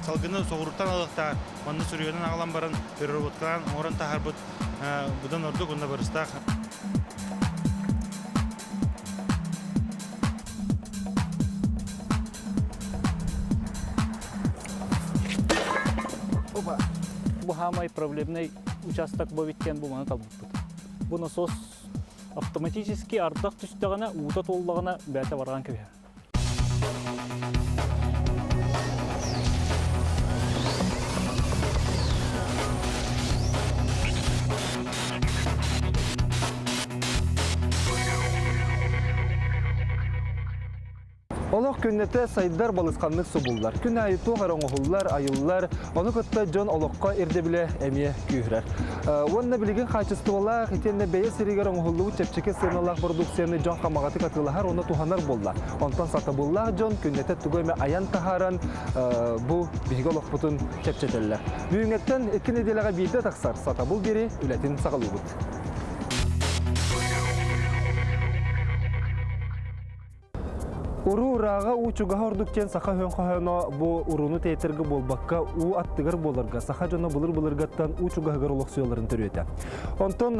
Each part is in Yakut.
Салгыны соҕурууттан алыахтаах, манна суруйанан аҕалан баран переработкалаан оҥорон таһаарбыт быдан ордук уонна барыстаах. Бу хаамай проблемный участок бу диэн бу маны талбыппыт. Бу насос автоматически ардах түстэҕинэ, уута туоллаҕына бэйэтэ барҕан кэбиһэр. Олох күннэтэ сайдар балысханнык субуллар. Күн аайы туох эрэ оҥоһуллар, айыллар, ону кытта дьон олоххо ирдэбилэ эмиэ күүһүрэр. Уонна билигин хаачыстыбалаах итиэннэ бэйэ сиригэр оҥоһуллубут чэпчэки сыаналаах продукцияны дьон хамаҕатык атыылаһар уонна туһанар буолла. Онтон сатабыллаах дьон күннэтэ тугу эмэ айан таһааран бу биһиги олохпутун чэпчэтэллэр. Бүгүҥҥэттэн 2 нэдиэлэҕэ биирдэ тахсар сатабыл биэри үлэтин саҕалыыбыт. Уруу ырааҕа уу чугаһа ордук диэн саха өһүөн хоһооно бу урууну театрга буолбакка уу аттыгар буоларга саха дьоно былыр-былыргаттан уу чугаһыгар олохсуйалларын төрүөтэ. Онтон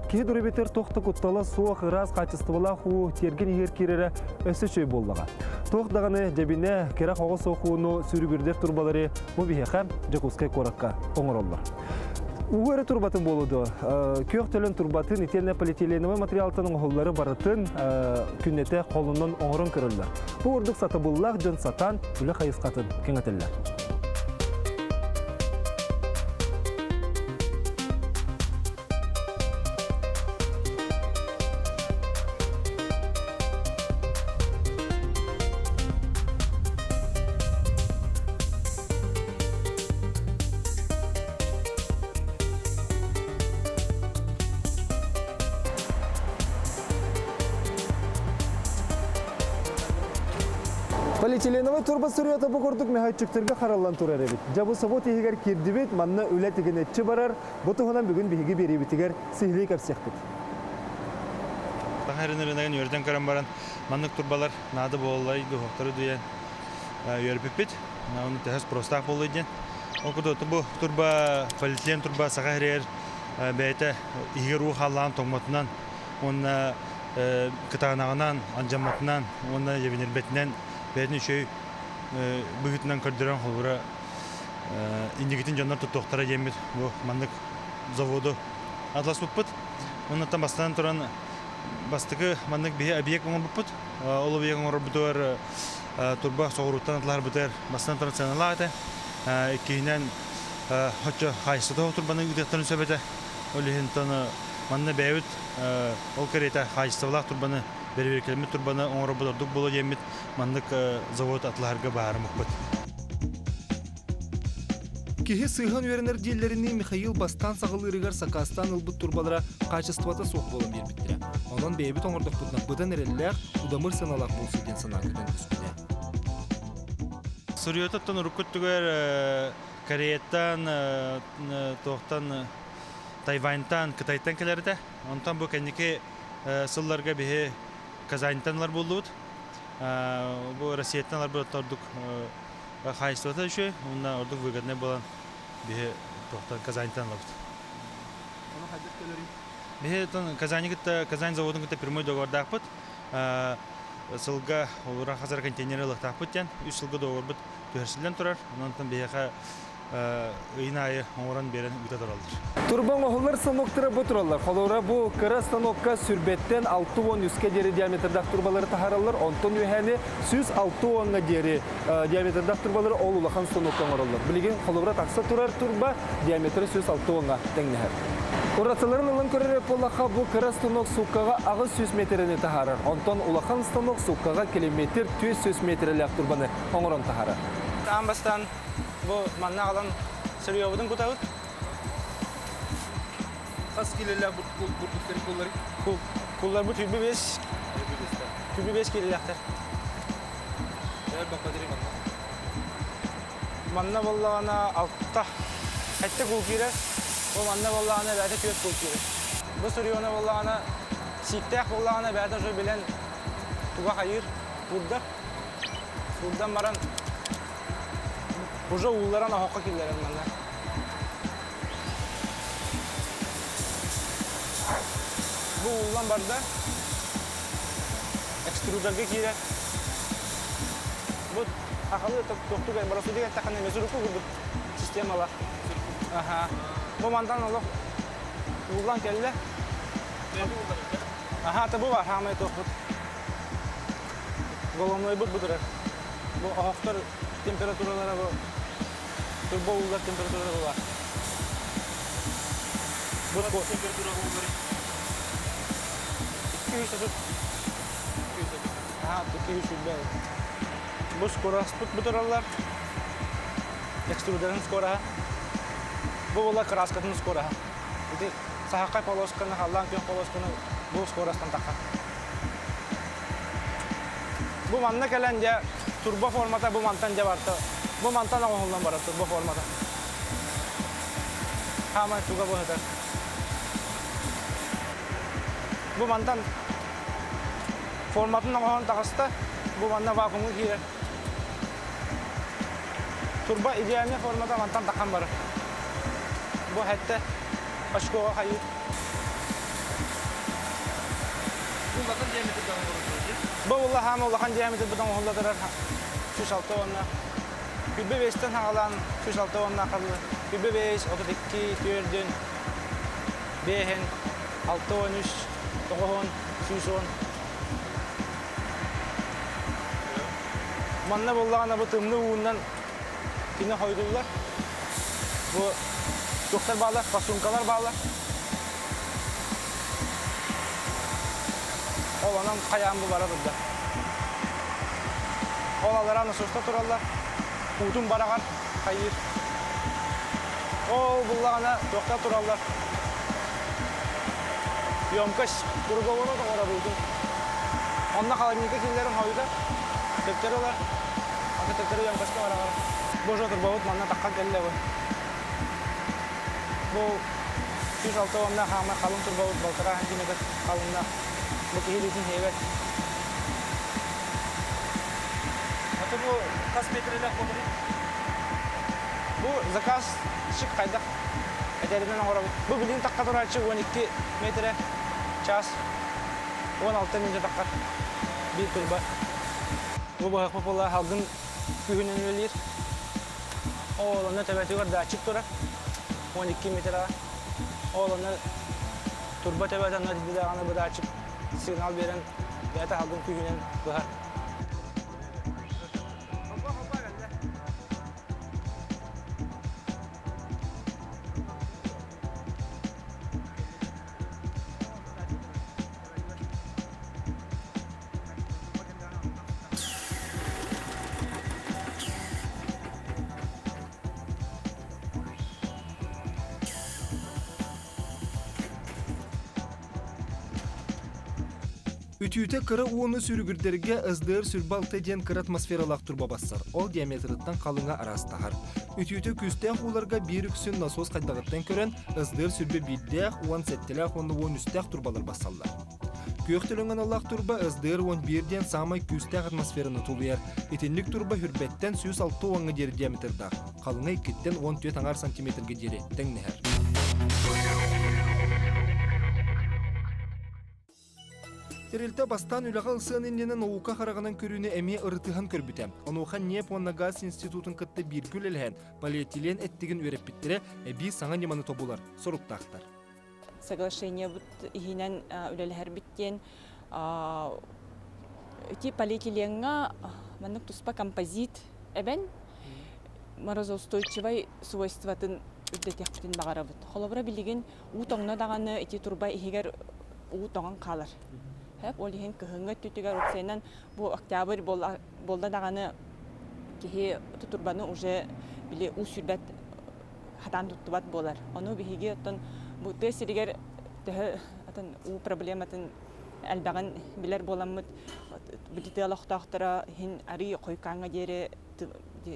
киһи дурубитер туох да куттала суох ыраас хаачыстыбалаах уу тиэргэн иһигэр киирэрэ өссө үчүгэй буоллаҕа. Туох даҕаны дьэбинэ, кэрэх оҕо суох ууну сүрүгүрдэр турбалары бу биһиэхэ Дьокуускай куоракка оҥороллор. Уу эрэ турбатын буолуо дуо? Күөх төлөн турбатын итиэннэ полиэтиленовай материалтан оҥоһуллары барытын күннэтэ холунан оҥорон көрөллөр. Бу ордук сатабыллаах дьон сатаан үлэ хайысхатын кэҥэтэллэр. Полиэтиленовай турба сырыата бу курдук мөһөөччүктэргэ хараллан турар эбит. Дьэ бу собуот иһигэр киирдибит, манна үлэ тигинэччи барар. Бу туһунан бүгүн биһиги биэриибитигэр сиһилии кэпсиэхпит. Саха рыногын үөрдэн көрөн баран маннык турбалар наада буоллай дуһуохтары дуйан үөрбүппүт. Оны төһө спростаах буолуй диэн. Ол курдук бу турба полиэтилен турба саха сиригэр бэйэтэ иһигэр уу хааллаан тоҥмотунан уонна кытаанаҕынан, алдьамматынан уонна дьэбинирбэтинэн бэйэтин үчүгэй быһыытынан көрдөрөн холобура инникитин дьоннор туттуохтара диэммит бу маннык заводу атласпыппыт. Оннуттан бастаан туран бастакы маннык биһи объект оҥорбуппут. Ол объект оҥорорбутугар турба соҕурууттан атлаһарбытыгар бастаан туран сыаналаах этэ. Иккиһинэн оччо хаачыстыбата турбаны ыытыахтарын сөп этэ. Ол иһин манна бэйэбит ол кэриэтэ хаачыстыбалаах турбаны бэрэбиэркэлэммит турбаны оҥорорбут ордук буолуо диэммит маннык завод атылаһарга баарыммыппыт. Киһи сыыһан үөрэнэр дииллэринии Михаил бастаан саҕалыырыгар сакаастаан ылбыт турбалара хаачыстыбата суох буолан биэрбиттэрэ. Онон бэйэбит оҥордохпутуна быдан эрэллээх, удамыр сыаналаах буолсу диэн санаа көтөн түспүтэ. Суруйуотуттан урукку өттүгэр Кореяттан, туохтан Тайваньтан, Кытайтан кэлэр этэ. Онтон бу кэнники сылларга биһи Казаньтан ылар буоллубут. Бу Россияттан ыларбыт ордук хаачыстыбата үчүгэй уонна ордук выгоднай буолан биһи туохтан Казаньтан ылабыт. Ону хайдах төлөрүй? Биһи Казани кытта Казань заводун кытта прямой договордаахпыт. Сылга олура хазар контейнер ылыахтаахпыт диэн 3 сылга договорбут түһэрсиллэн турар. Онон биһиэхэ ыйын аайы оҥорон биэрэн ыыта тураллар. Турба оҥоһуллар станоктара бу тураллар. Холобура, бу кыра станокка сүрбэттэн 63-гэ диэри диаметрдаах турбалары таһаараллар, онтон үөһээни 160-га диэри диаметрдаах турбалары ол улахан станокка оҥороллор. Билигин холобура тахса турар турба диаметра 160-га тэҥнэһэр. Уратыларын ылан көрөр буоллахха, бу кыра станок сууккаҕа 800 метрэни таһаарар, онтон улахан станок сууккаҕа километр 400 метрэлээх турбаны оҥорон таһаарар. Аан бастаан Бу манна аҕалан сырьебутун кутабыт. Хас килэлээх бурдуктар куллары? Кулларбыт 25. 25 килэлээхтэр. Манна. Манна буоллаҕына алта сэттэ кул киирэр. Бу манна буоллаҕына бэйэтэ түөрт кул киирэр. Бу сырьёна буоллаҕына сииктээх буоллаҕына бэйэтэ уже билэн туга хайыыр куурдар. Куурдан баран. Уже уулларан оһоххо киллэрэн манна. Бу ууллан барда. Экструдерга киирэр. Бу сахалыы туохтук боросудик эттэххинэ месурукку курдук системалаах. Аха. Бу мантан олох ууллан кэллэ. Аха, это бу бар, хаамай туохпут. Головнойбут бу турар. Бу оһохтор температуралара бу турбо ууллар температуралара бу бар. Бу температура ууллар? 230. Аха, 220. Бу скороспут бу тураллар. Экструдерын скороһа. Бу була краскатын скороһа. Ити сахакай полосканы, халлаан күөх полосканы бу скоростан тахха. Бу манна кэлэн дьэ турбо формата бу мантан дьэ барта. Бу мантан оҥоһуллан барар турбо формата. Хаамай туга быһытар. Бу мантан форматын оҥоһон таҕыста. Бу манна вакуумҥа киирэр. Турба идеальнай формата мантан тахан барар. Бу хэттэ очкоҕа хайыы. Бу улахан диаметрдан оҥоруллар Бу улахан улахан диаметрбытан оҥоһулла турар 106 уонна Күлбэ бэстэн хаҕалаан 106 уонна харлы. Күлбэ бэс 32 төрдүн бэһин 63 тоҕуһун 110. Манна буоллаҕына бу тымныы уунан кини хойдуллар. Бу туохтар бааллар, форсункалар бааллар. Ол онон хайаан бу бара турда. Ол аллараа насоста тураллар. Уутун бараҕар хайыыр. Ол буллаҕына туохта тураллар. Емкость круговорот оҥорор уутун. Онно холодильникка киллэрэн хойутар. Төптөрү ылар. Аны төптөрү емкостька бараҕар. Бу уже турбабыт манна таххан кэллэ бу. Бу 106 уонна хаамар халыҥ турбабыт балтараа сантиметр халыҥнаах. Бу киһи илиитин сиэбэт. Аты бу хас метрэлээх буоларый? Бу заказчик хайдах этэринэн оҥоробут. Бу билигин тахха турааччы 12 метрэ час 16 мүнүүтэ таххар биир турба. Бу быһахпыт буолла салгын күүһүнэн үлэлиир. Ол онно төбөтүгэр датчик турар 12 метрэ. Ол онно турба төбөтө онно тиийдэҕинэ бу датчик сигнал биэрэн бэйэтэ салгын күүһүнэн быһар. Үтүүтэ кыра ууну сүрүгүрдэргэ СДР сүрбэ алта диэн кыра атмосфералаах турба бассар. Ол диаметрыттан халыҥа араастаһар. Үтүүтэ күүстээх ууларга биир үксүн насос хайдаҕыттан көрөн СДР сүрбэ биирдээх, уон сэттэлээх уонна уон үстээх турбалар бассаллар. Күөх төлөҥ аналлаах турба СДР 11 диэн саамай күүстээх атмосфераны тулуйар. Итинник турба хүрбэттэн 106 уоҥҥа диэри диаметрдаах, халыҥа иккиттэн 14 аҥаар сантиметрга диэри тэҥнэһэр. Тэрилтэ бастаан үлэҕэ ылсыан иннинэ наука хараҕынан көрүүнү эмиэ ырытыһан көрбүтэ. Онуоха ньиэп уонна гаас институтун кытта бииргэ үлэлэһэн, полиэтилен эттигин үөрэппиттэрэ, эбии саҥа ньыманы тобулар соруктаахтар. Соглашениебыт иһинэн үлэлэһэрбит диэн ити полиэтилеҥҥа маннык туспа композит эбэн морозоустойчивай свойствотын үрдэтиэхпитин баҕарабыт. Холобура билигин уу тоҥно даҕаны ити турба иһигэр уу тоҥон хаалар. Ол иһин кыһыҥҥы өттүтүгэр уопсайынан бу октябрь буолла даҕаны киһи турбаны уже били уу сүүрбэт хатаан туттубат буолар. Ону биһиги оттон бу тыа сиригэр төһө атын уу проблематын элбэҕин билэр буоламмыт били тыа олохтоохторо иһин арыы хойукааҥҥа диэри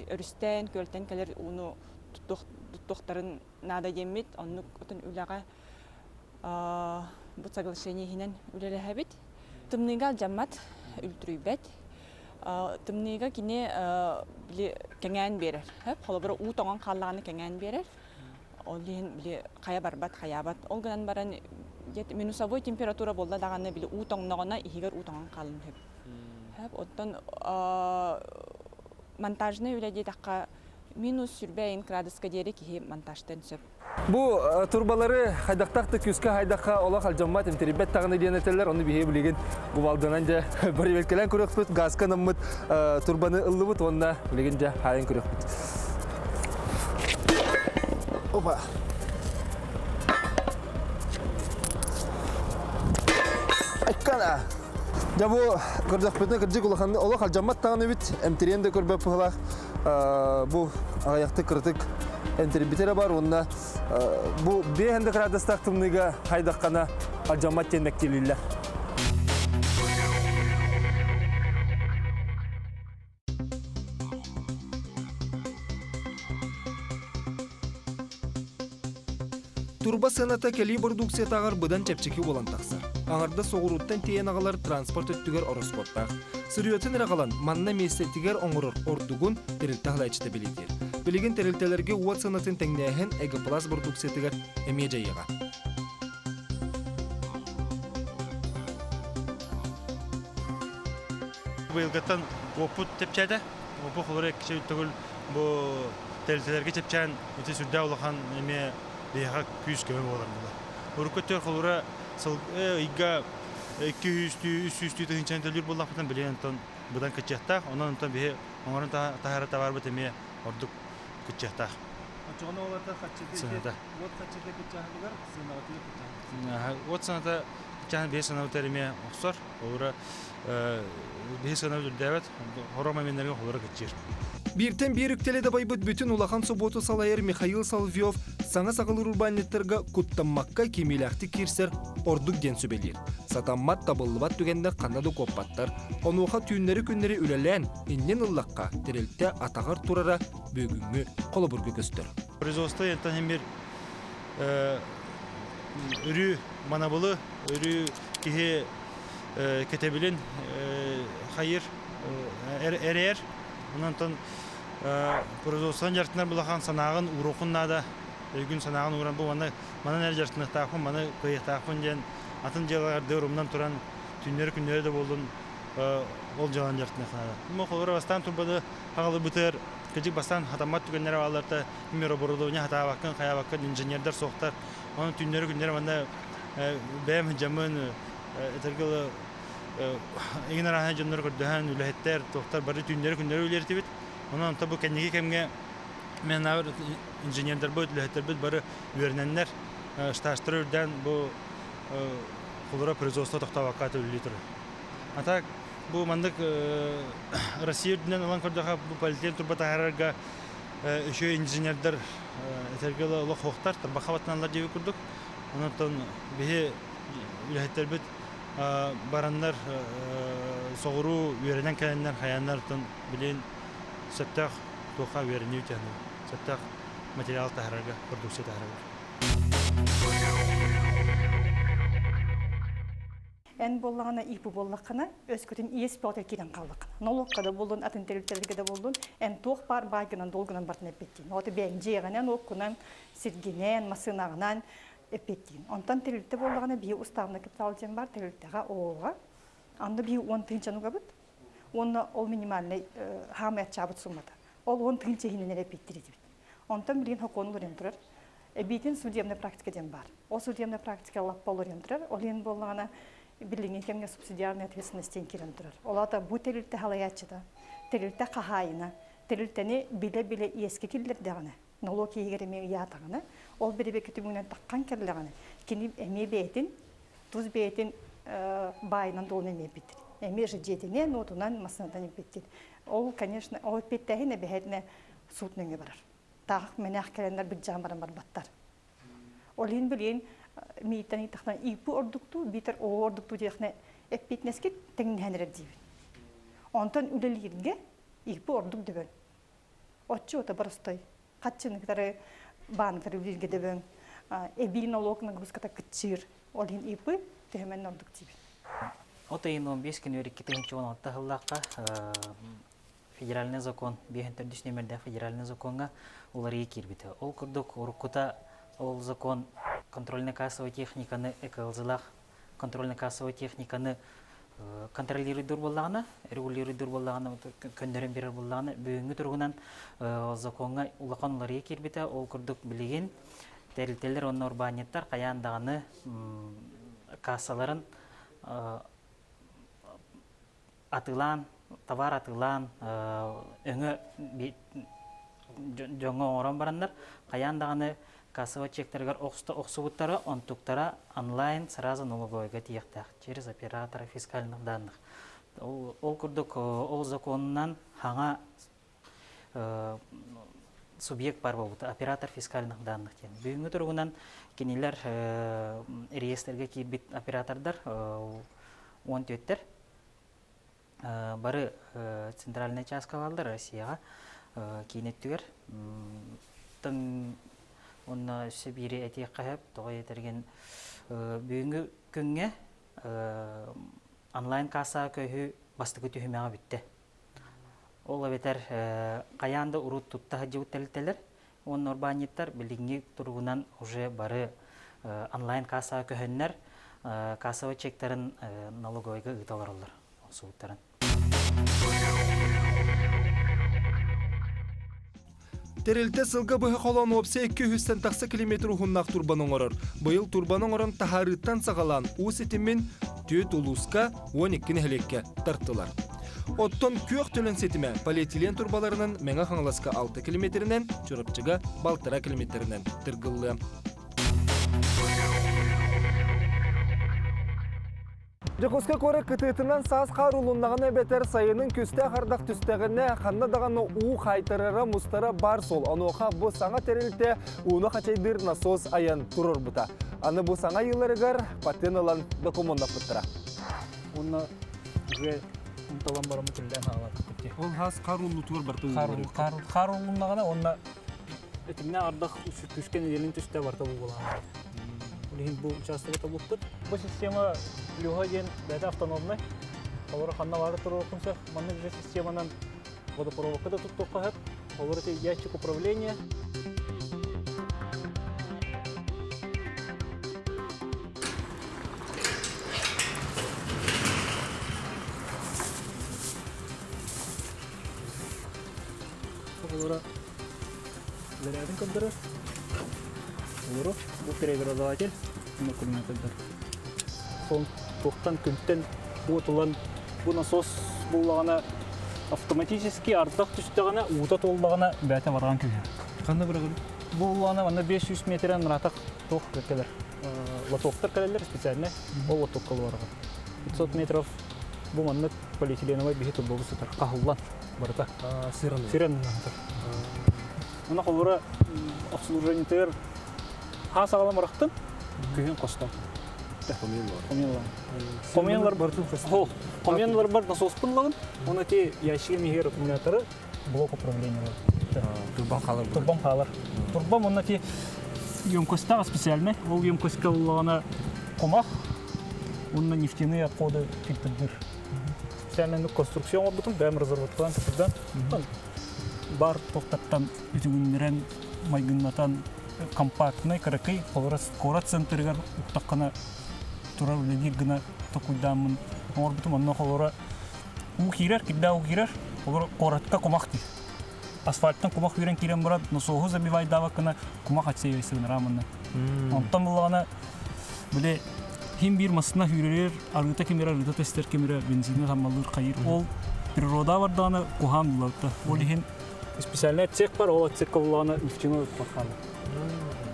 өрүстэн, күөлтэн кэлэр ууну туттуохтарын наада диэммит оннук отон үлэҕэ бу соглашение иһинэн үлэлэһэбит. Тымныыга алдьаммат, үлтүрүйбэт. Тымныыга кини били кэҥээн биэрэр. Холобура уу тоҥон хааллаҕына кэҥээн биэрэр. Ол иһин били хайа барбат, хайаабат. Ол гынан баран минусовой температура буолла даҕаны били уу тоҥноҕуна иһигэр уу тоҥон хаалан сөп. Оттон монтажнай үлэ диэтэххэ минус 120 градуска диэри киһи монтажтан сөп. Бу турбалары хайдахтаах да күүскэ хайдахха олох алдьаммат, эмтэрийбэт даҕаны диэн этэллэр. Ону биһиги билигин кувалданан дьэ бэрэбиэркэлээн көрүөхпүт, газка анаммыт турбаны ыллыбыт уонна билигин дьэ хаайан көрүөхпүт. Опа! Айкана! Дьэ бу көрдөхпүтүнэ кырдьык улахан олох алдьаммат даҕаны эбит, эмтириэн да көрбөт быһыылаах. Бу аҕыйахтык кыратык эмтэрийбитэ эрэ бар уонна бу биэһэн да кыраадыстаах тымныыга хайдаххана алдьаммат диэн мэктиэлииллэр. Турба сыаната кэлии бородууксуйатааҕар быдан чэпчэки буолан тахсар. Аҥардас соҕурууттан тиэйэн аҕалар транспорт өттүгэр ороскуоттаах. Сырьетун эрэ аҕалан, манна миэстэтигэр оҥорор ордугун тэрилтэ салайааччыта бэлиэтиир. Билигин тэрилтэлэргэ уот сыанатын тэҥнээһин Эгопласт бородууксуйатыгар эмиэ дьайыаҕа. Быйылгыттан уоппут чэпчээтэ. Уоппу холоро иккичэ төгүл бу тэрилтэлэргэ чэпчээн ити сүрдээх улахан эмиэ биһиэхэ күүс-көмө буолар буолар. Урукку өттүгэр холобура сыл ыйга 200-үү, 300-үү тыһыынчаны төлүүр буоллахпытына билигин онтон быдан кыччыахтаах. Онон онтон биһи оҥорон таһаара табаарбыт эмиэ ордук кыччыахтаах. Оччоҕуна ол ата хаччыта Сыаната. Уот хаччыта кыччааһыныгар сыанаҕытыгар кыччааһын. Уот сыаната кыччааһын биһи сыанабыт эмиэ охсор. Холобура биһи сыанабыт үрдээбэт, хоро моментарга холоро кыччыыр. Бииртэн биир үктэли дабайбыт бүтүн улахан собуоту салайар Михаил Соловьев саҥа саҕалыыр урбаанньыттарга куттаммакка кимиилээхтик киирсэр ордук диэн сүбэлиир. Сатаммат, табыллыбат түгэннэр ханна да куоппаттар. Онуоха түүннэри-күннэри үлэлээн, иннин ыллахха, тэрилтэ атаҕар турара бүгүҥҥү холобурга көстөр. Производство ентан хемир өрүү манабылы, өрүү киһи кэтэбилин хайыр эрэйэр. Онон производствон дьартынар булахан санааҕын уурукун наада, өйгүн санааҕын ууран бу маны манан эрэ дьартыныахтаахпын, маны кыайыахтаахпын диэн атын дьыалалар урумнан туран түүннэри-күннэри да буоллун ол дьыалан дьартыныах наада. Бу холобура бастаан турбаны хаҕылыбытыгар кыдьык бастаан хатаммат түгэннэрэ баалларта мироборудование хатаабаккын, хайаабаккын инженердэр суохтар. Онон түүннэри-күннэри манна бэйэм дьаммын этэргэ дылы эҥин арааһын дьоннору көрдөһөн үлэһиттэр, туохтар бары түүннэри-күннэри үлэлэтибит. Онон онто бу кэнники кэмҥэ мен инженердэрбит, үлэһиттэрбит бары үөрэнэннэр, стажтара үрдээн бу холура производство тохтообокко үлэлии турар. А так бу маннык Россия үрдүнэн ылан көрдөхө бу полиэтилен турба таһаарарга еще инженердэр этэргэ олох хуохтар, тарбахха баттаналлар диэбит курдук. Онон биһи үлэһиттэрбит бараннар соҕуруу үөрэнэн кэлэннэр хайааннар билин сөптөөх туохха үөрэнии сөптөөх материал таһаарарга, продукция таһаарарга. Эн буоллаҕына ИП буоллаххына, өскөтүн иэс бөҕөтө киирэн хааллаххына, нолуокка да буоллун, атын тэрилтэлэргэ да буоллун, эн туох баар баайгынан, долгунан бартын эппиттиин. Оҕото бэйэҥ дьиэҕинэн, уоккунан, сиргинэн, массыынаҕынан эппиттиин. Онтон тэрилтэ буоллаҕына биһи уставный капитал диэн бар, тэрилтэҕэ ООО-ҕа. Анны биһи 10 тыһыынчаны угабыт. Уонна ол минимальный хаамай аччаабыт суммата. Ол 10 тыһыынча иһинэн эрэ эппиттир этибит. Онтон билигин хокуон уларыйан турар. Эбиитин судебная практика диэн бар. Ол судебная практика лаппа уларыйан турар. Ол иһин буоллаҕына билиҥҥи кэмҥэ субсидиарная ответственность диэн киирэн турар. Ол аата бу тэрилтэ халайааччыта, тэрилтэ хаһаайына, тэрилтэни билэ-билэ иэскэ киллэрдэҕинэ, нолуок иһигэр эмиэ ыйаатаҕына, ол бирибэкэ түмүгүнэн таххан кэллэҕинэ, кини эмиэ бэйэтин, тус бэйэтин баайынан долун эмиэ эппиттир. Эмиэ же дьиэтинэн, уотунан, массыынатан эппиттир. Ол, конечно, ол эппиттээһин эбэһэтинэ суут нөҥүө барар. Таах мэнээх кэлэннэр быдьаан баран барбаттар. Ол иһин билигин мииттэн ыйытахтан ИП ордуктуу, биитэр О ордуктуу диэхнэ эппиэтинэскит тэҥнэһэн эрэр диибин. Онтон үлэлииргэ ИП ордук дөбөҥ. Отчуота боростой. Хаччыны кытары бааннары үлэлииргэ дөбөҥ. Эбии налог нагрузката кыччыыр. Ол иһин ИП төһөмөн ордук диибин. От ыйын 15 күнүгэр 2016 сыллаахха федеральный закон 5 нөмердээх федеральный законҥа уларыйыы киирбитэ. Ол курдук уруккута ол закон контрольно-кассовой техниканы ЭКЛЗ-лаах контрольно-кассовой техниканы контролируйдуур буоллаҕына, регулируйдуур буоллаҕына, көннөрөн биэрэр буоллаҕына, бүгүҥҥү туругунан закоҥҥа улахан уларыйыы киирбитэ. Ол курдук билигин тэрилтэлэр уонна урбаанньыттар хайаан даҕаны кассаларын атыылаан, товар атыылаан, өҥө дьоҥҥо оҥорон бараннар, хайаан даҕаны кассовый чектарыгар охсубуттара, онтуктара онлайн сразу налоговойга тиийиэхтээх через оператора фискальных данных. Ол курдук ол законунан хаҥа субъект бар буолбута, оператор фискальных данных диэн. Бүгүҥҥү туругунан кинилэр реестргэ киирбит оператордар 14-тер. Бары центральная чааска бааллар Россияҕа киин өттүгэр. Онно өссө биири этиэххэ сөп, тоҕо этэргин бүгүҥҥү күҥҥэ онлайн кассаҕа көһүү бастакы түһүмэҕэ бүттэ. Ол эбэтэр хайаан да урут тутта сылдьыбыт тэрилтэлэр уонна урбаанньыттар билиҥҥи туругунан уже бары онлайн кассаҕа көһөннөр кассовый чектарын налоговойга ыыта олороллор охсубуттарын. Тэрилтэ сылга быһа холоон уопсай 200-тэн тахса километр уһуннаах турбаны оҥорор. Быйыл турбаны оҥорон таһаарыыттан саҕалаан уу ситимин түөрт улууска 12 нэһилиэккэ тартылар. Оттон күөх төлөн ситимэ полиэтилен турбаларынан Мэҥэ Хаҥаласка 6 километринэн, Чурапчыга 1,5 километринэн тыргыллыа. Дьокуускай куорат кытыытынан саас хаар улуннаҕына эбэтэр сайынын күстээх ардах түстэҕинэ ханна даҕаны уу хаайтарара мустара баар суол. Онуоха бу саҥа тэрилтэ ууну хачайдыыр насос айан туруорбута. Аны бу саҥа йылларыгар патент ылан докумуоннаппыттара. Уонна уже унталан барамы күллээн хаалаатык. Ол хас хаар уллутугар барта Хаар уллуннаҕына уонна Итиннэ ардах күүскэ нэдиэлин түстэ барыта буолаан. Ол иһин бу учаастагы тобулпут. Бу система плюһа диэн бэйэтэ автономнай. Олору ханна баары туруоххун сөп. Маннык же системанан водопроводка да туттуохха сөп. Олору ити ящик управления. Оҕолоро зарядын көрдөрөр. Олору бу преобразователь аккумулятордар. Сон туохтан күнтэн уот ылан бу насос буллаҕына автоматически ардах түстэҕинэ уута туоллаҕына бэйэтэ барҕан күүһэ. Ханна быраҕын? Бу улаана манна 500 метрэн ыраатах туох кэлэр. Лотоктар кэлэллэр специально. Ол лотокка бараҕын. 500 метров бу маннык полиэтиленовай биһи турбабыт сытар. Хаһыллан. барыта. Сир анныгар. Сир анныгар. Уна холура обслуживаниетыгар хаа саҕалан барахтын күһүн хостон. Хомуйаллар. Хомуйаллар барытын хостон. Хомуйаллар бар насоспун ылабын. Оны ти ящигим иһигэр аккумуляторы блок управления Турбам хаалар. Турбам хаалар. Турбам онно ти емкостьтаах специальный. Ол емкостька уллаҕына кумах, уонна нефтяные отходы фильтрдир. Сэмэнник конструкция оҥорбутум, бэйэм разработкалаан сырдан бар туохтаттан үтүгүннэрэн, майгыннатан компактнай, кыракый, куорат центрыгар уктаххына турар үлэлиир гына токуйдааммын оҥорбутум. Онно холоро уу киирэр, кирдээх уу киирэр, олор куоратка кумах дии. Асфальттан кумах киирэн киирэн баран насоһу забивайдаабаккына кумах отсеивайся гынар манна. Онтон буллаҕына били хим биир массына сүүрэрэр арыыта ким эрэ арыыта тэстэр ким эрэ бензини таммалыыр хайыр ол природа бардаҕына куһаан булларта. Ол иһин специальный отсек бар, ол отсекка буллаҕына нефтяной отпад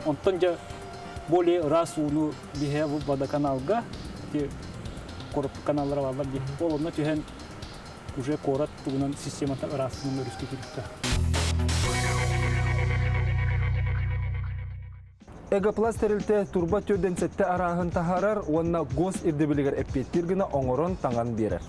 Онтон дьэ более ыраас ууну биһэ бу водоканалга куорат каналлара бааллар дии. Ол онно түһэн уже куорат тугунан системата ыраастынан өрүскэ киирбитэ. Эгопласт тэрилтэ турба төрдөн сэттэ арааһын таһаарар уонна гос ирдэбилигэр эппиэттиир гына оҥорон таҥан биэрэр.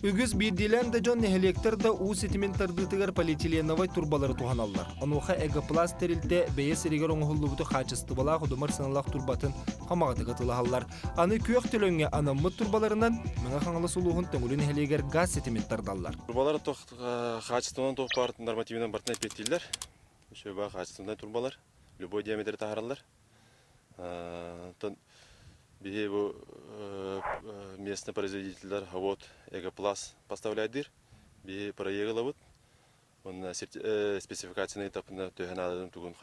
Үгүс биирдиилээн да дьон нэһилиэктэр да уу ситимин тардыытыгар полиэтиленовай турбалары туһаналлар. Онуоха Эгопласт тэрилтэ бэйэ сиригэр оҥоһуллубуту хаачыстыбалаах удумар сыаналаах турбатын хамаҕатык атыылаһаллар. Аны күөх төлөҥҥө анаммыт турбаларынан Мэҥэ Хаҥалас улууһун Төҥүлү нэһилиэгэр газ ситимин тардаллар. Турбалар туох хаачыстыбанан туох баар нормативынан барытын эппиэттииллэр. Үчүгэй хаачыстыбаннай турбалар. Любой диаметры таһаараллар. Оттон биһи бу местный производителлэр завод Эгопласт поставляйдыыр. Биһи проект ылабыт. Уонна спецификацияны этапына төһө наадатын тугун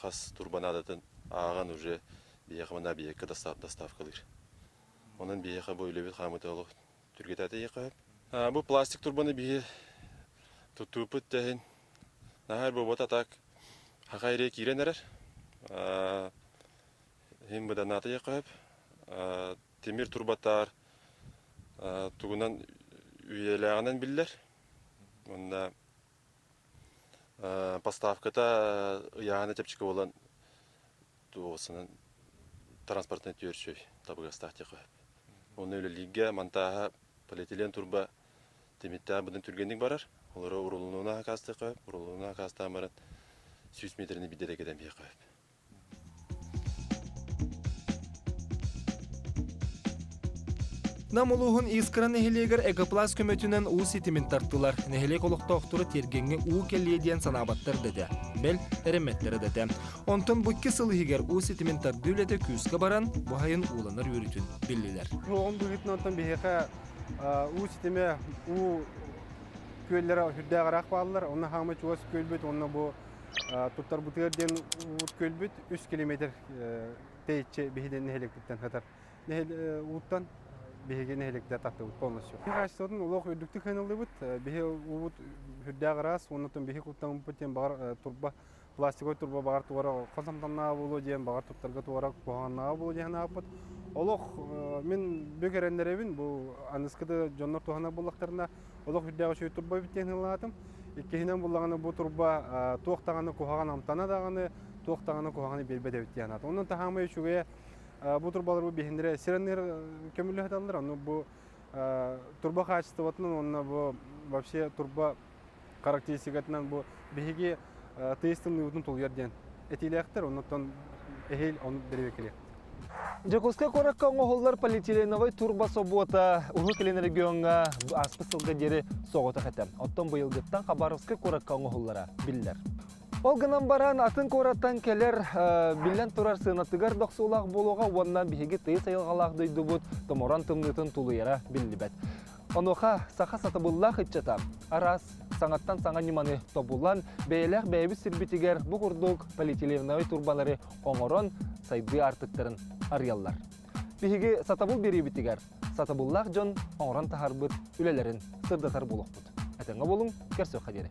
хас турба наадатын ааҕан уже биһиэхэ мана объекка доставкалыыр. Онон биһиэхэ бу үлэбит хаамыыта олох түргэтээти диэххэ сөп. Бу пластик турбаны биһи туттууппут тэһин наһаа буолбата так Хаха эрэ киирэн эрэр. Иһин быданнаата диэххэ сөп. Тимир турбатаар тугунан үйэлээҕинэн биллэр. Уонна поставката ыйааһына чэпчэки буолан туосынан транспортнай түөрчүй табыгастаах диэххэ сөп. Уонна үлэлииргэ монтааһа полиэтилен турба Тимиттээх быдан түргэнник барар. Олору урулунуна акаастыахха сөп. Урулунуна акаастаан баран 100 метрини биирдэ да кэтэн биһиэхэ сөп. Нам улууһун Искра нэһилиэгэр Экопласт көмөтүнэн уу ситимин тартылар. Нэһилиэк олохтоохторо тиэргэҥҥэ уу кэлиэ диэн санаабаттар да этэ. Бэл, эрэммэттэрэ да этэ. Онтон бу икки сыл иһигэр уу ситимин тардыы үлэтэ күүскэ баран, бу сайын ууланар үөрүүтүн биллилэр. Суоҕун быһыытынан оттон биһиэхэ уу ситимэ уу күөллэрэ сүрдээх ыраах бааллар. Онно хаамай чугас күөлбүт уонна бу туттарбытыгар диэн уут күөлбүт 3 километр тэйиччи биһиги нэһилиэкпиттэн сытар. Ууттан биһиги нэһилиэктэ таттыбыт полностью. Хаачыстыбатын олох үрдүктүк сыаналыыбыт. Биһи уубут сүрдээх ыраас, уонна биһи куттаммыппыт диэн баҕар турба пластиковай турба баҕар туора хос амтаннааҕа буолуо диэн баҕар туттарга туора куһаҕаннааҕа буолуо диэн санаабыппыт. Олох мин бүк эрэннэрэбин бу аныскыда дьоннор туһанар буоллахтарына олох үрдээх үчүгэй турба эбит диэн сыаналаатым. Иккиһинэн буллаҕына бу турба туох даҕаны куһаҕан амтана даҕаны туох даҕаны куһаҕаны биэрбэт эбит диэн санаатым. Онон таһаамай үчүгэйэ бу турбалар бу биһиннэрэ сир анныгар көмүллэ сыталлар. Ону бу турба хаачыстыбатынан уонна бу вообще турба характеристикатынан бу биһиги тыйыс тымныыбытын тулуйар диэн этиилээхтэр, оннуттан эһиил ону бэрэбиэркэлиэх. Дьокуускай куоракка оҥоһуллар полиэтиленовай турба собуота Уһук Илин региоҥҥа ааспыт сылга диэри соҕотох этэ. Оттон быйылгыттан Хабаровскай куоракка оҥоһуллара биллэр. Ол гынан баран атын куораттан кэлэр биллэн турар сыанатыгар дохсуулаах буолуоҕа уонна биһиги тыйыс айылҕалаах дойдубут томорон тымныытын тулуйара биллибэт. Онуоха саха сатабыллаах ыччата араас саҥаттан саҥа ньыманы тобулан, бэйэлээх бэйэбит сирбитигэр бу курдук полиэтиленовай турбалары оҥорон сайдыы аартыктарын арыйаллар. Биһиги сатабыл биэриибитигэр сатабыллаах дьон оҥорон таһаарбыт үлэлэрин сырдатар буолуохпут. Этэҥҥэ буолуҥ, көрсүөххэ диэри.